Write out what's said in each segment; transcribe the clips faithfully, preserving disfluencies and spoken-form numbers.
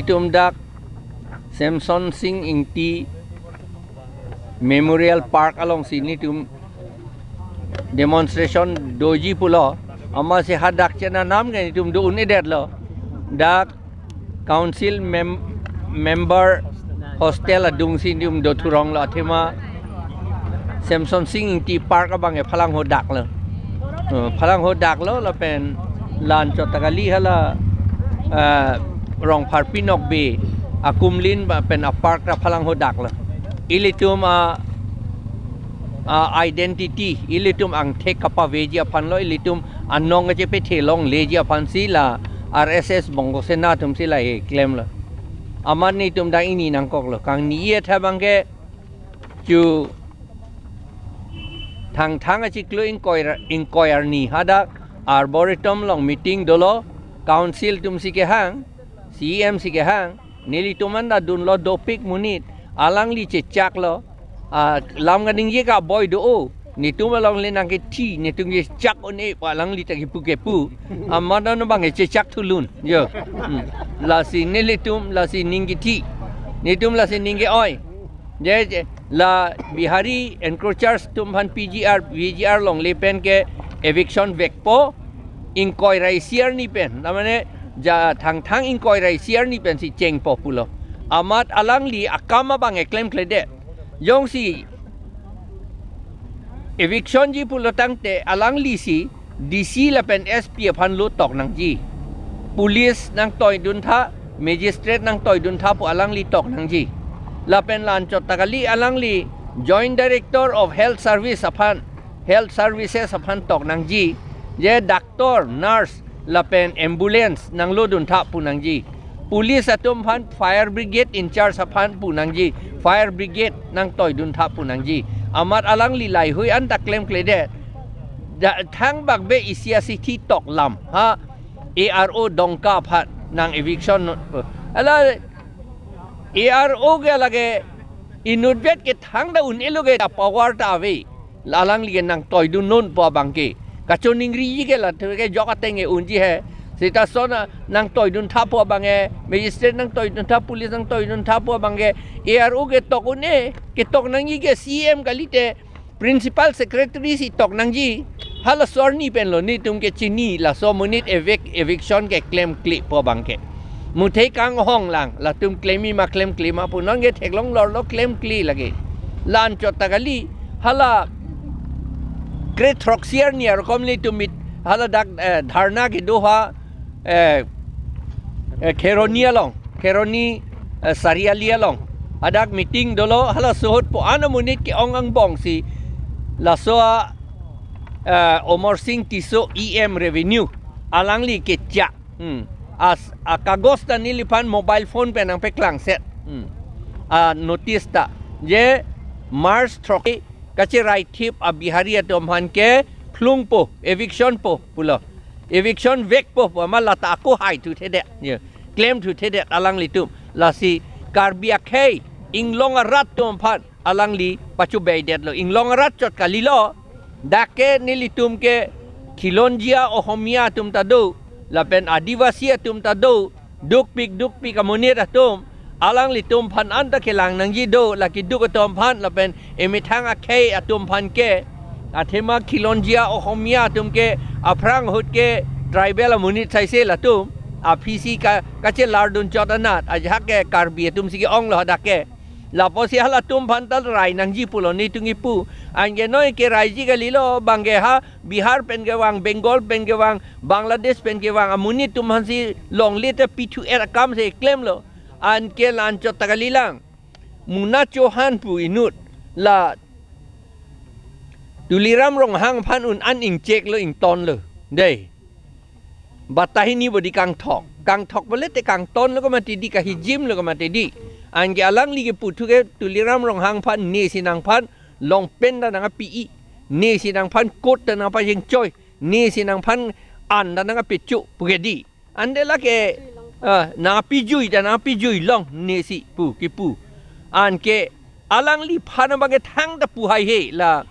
Tum dak Semson Sing Ingti Memorial Park alongsi netum demonstration doji pulo. Amatsi hadak chenam ke netum do un-edetlo. Dak council mem- member hostel adungsi netum do thuronglo, athema Semson Sing Ingti Park abang ke phalang hodaklo. Eh, phalang hodaklo lapen la anchot ta kali, hala, eh, Rongpharpi Nokbe akumlin ba pen a park ta phalang hodaklo. Ilitum a, a identity, ilitum angthek kapaveji aphanlo, ilitum anong kachepethe longleji aphansi la R S S Bongkosena atumsi lahei klemlo. Amat netum dak ingni nangkoklo. Kangni-et abang ke chu Thangthang achiklo ingkoi ra- ingkoi arni hadak Arboretum along meeting dolo, council atumsi kehang, C E M si kehang, nelitum anta dunlo dopik monit, alangli chechaklo, ah, lam kaningje ka boi do o, netum alongle nangkethi, netum chechak un-e pu alangli ta kipu kepu, amat non abang ke chechak thulun, jo. Hmm. Lasi nelitum, lasi ning kethi, netum lasi ning ke-oi. Je, je, la Bihari encroachers atum aphan P G R, V G R longle pen ke eviction vekpo, ingkoi ra isi arni pen, ta mane ja Thangthang ingkoi ra isi arni pensi chengpo pulo. Amat alangli akam abang ke klemkledet. Jongsi eviction ji pulo tangte alanglisi D C lapen S P aphan lo tok nangji. Police nangtoidun tha, magistrate nangtoidun tha pu alangli tok nangji. Lapen la anchot ta kali alangli Joint Director of Health Service aphan, Health Services aphan tok nangji. Je doctor, nurse, lapen ambulance nanglodun tha pu nangji. Police atum aphan fire brigade in charge aphan pu nangji. Fire brigade nangtoidun tha pu nangji. Amat alangli lahei hui anta klemkledet. Da, thangbak be isi asithi tok lam. Ha, A R O Dongka aphan nang eviction no-, hala A R O ke lake inutvet ke thangta un-elo ke ta power ta ave. La alangli ke nangtoidun non pu abang ke. Kachoningriji ke la thu ke jok ateng ke unji he. Seta lason nangtoidun tha pu abang ke, magistrate nangtoidun tha, police nangtoidun tha pu abang ke, A R O ke tok un-e, ketok nangji ke C E M kalite, principal secretary si tok nangji. Halaso arni penlo netum kechini, laso monit evict, eviction ke klemkle pu abang ke. Muthe kanghong lang, latum klemi ma klemkle ma pu non ke theklong lorlo klemkle lake. La anchot ta kali, hala kre throksi arni arokom netum mit, hala dak, eh, dharna kedo ha, eh, eh, Kheroni along, Kheroni, eh, Sariali along. Hadak meeting dolo, halaso ahut pu-an amonit ke-ong angbongsi laso a, eh, Amarsing Tisso E M Revenue, alangli kecha. Hmm. As, akagos ta neliphan mobile phone pen nangpeklangset. Hmm. A notice ta. Je March throksi kacheraithip a Bihari atum aphan ke phlungpo, eviction po pulo. Eviction vekpo pu amat lata ako haithuthedet. Ye. Klemthuthedet alanglitum. Lasi Karbi akhei inglong arat atum aphan alangli pachobeidetlo. Inglong arat chot kalilo. Dak ke nelitum ke Khilonjia Ohomia atum ta do, lapen Adivasi atum ta do, dukpik dukpik amonit atum, alanglitum aphan anta kelang nangji do, la keduk atum aphan, lapen emethang akhei atum aphan ke, athema Khilonjia Ohomia atum ke, aphrang ahut ke tribal amonit saise latum, aphisi ka, kachelardun chot anat, ajahak ke Karbi atumsi ke-onglo hadak ke. Lapusi halatum aphan ta rai nangji pulo netum kipu. Anke noi keraiji kalilo, bang ke ha Bihar pen kevang, Bengal pen kevang, Bangladesh pen kevang amonit atum aphansi longle ta pithu-et akam si klemlo. Anke la anchot ta kalilang. Muna Chauhan pu inut la Tuliram Ronghang aphan un-an ingcheklo, ingtonlo. Dei. Bata hini bodi kangthok. Kangthok bole te kangtonlo kamatidi, kahijimlo kamatidi. Anke alangli keputhu ke Tuliram Ronghang aphan nesi nangphan long pant ta nangpi-i. Nesi nangphan coat ta nangpajengchoi. Nesi nangphan an ta nangpecho pu ke dei. Ante lake, ah, nangpijui ta nangpijui long nesi pu kipu. Anke alangliphan abang ke thangta pu haihe la.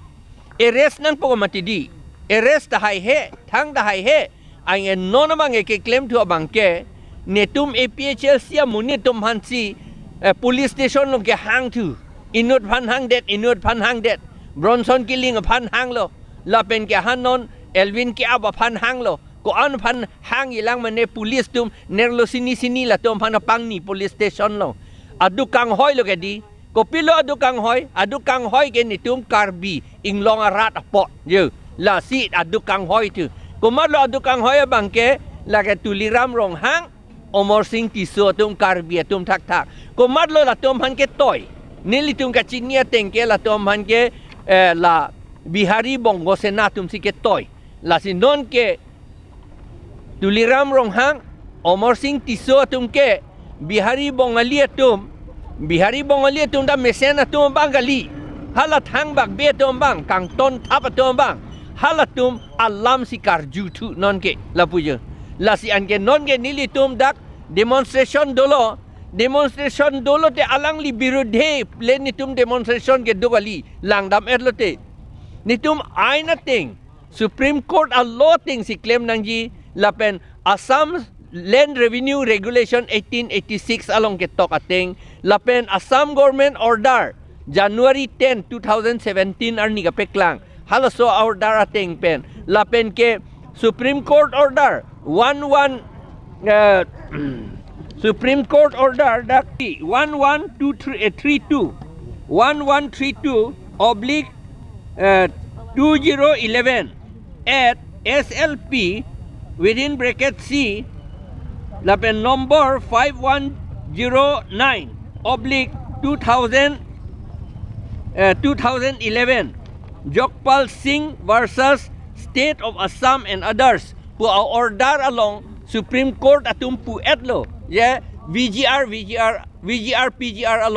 Arrest nangpo kamatidi. Arrest ta haihe, thangta haihe. Anke non abang ke keklemthu abang ke Netum A P H L C amonit atum aphansi, eh, police station along kehang thu. Inut aphan hangdet, inut aphan hangdet. Bronson Killing aphan hanglo. Lapen ke ha non Elwin Keap aphan hanglo. Ko-an aphan hangjilang mane police atum nerlo sini sini latum aphan apangni police station along. Aduk kanghoilo kedi. Kopilo aduk kanghoi, aduk kanghoi ke netum Karbi Anglong arat apot. Yo, lasi aduk kanghoi thu. Komatlo aduk kanghoi abang ke, lake Tuliram Ronghang, Amarsing Tisso atum Karbi atum thakthak. Komatlo latum aphan ketoi. Nelitum kachini ateng ke latum aphan ke, eh, la Bihari Bongo Sena atumsi ketoi. Lasi non ke Tuliram Ronghang, Amarsing Tisso atum ke Bihari Bongali atum, Bihari Bongali atum ta mesen atum abang kali. Hala thangbak be atum abang, kangton thap atum abang. Halatum alamsi karju thu non ke lapu jo. Lasi anke non ke nelitum dak demonstration dolo, demonstration dolo te alangli birudhe le netum demonstration keduk kali, langdam-etlo te. Netum ain ateng, Supreme Court a-law atengsi klem nangji, lapen Assam Land Revenue Regulation eighteen eighty-six along ketok ateng, lapen Assam Government Order January ten, two thousand seventeen arni kapeklang. Halaso order ateng pen. Lapen ke Supreme Court Order one one, eh, Supreme Court Order dak one one two three, eh, three two, one one three two oblique, eh, two zero eleven at S L P within bracket C, lapen number five one zero nine oblique two thousand, eh, two thousand eleven, Jagpal Singh versus State of Assam and others pu a-order along Supreme Court atum pu-etlo. Ye V G R, V G R, V G R, P G R along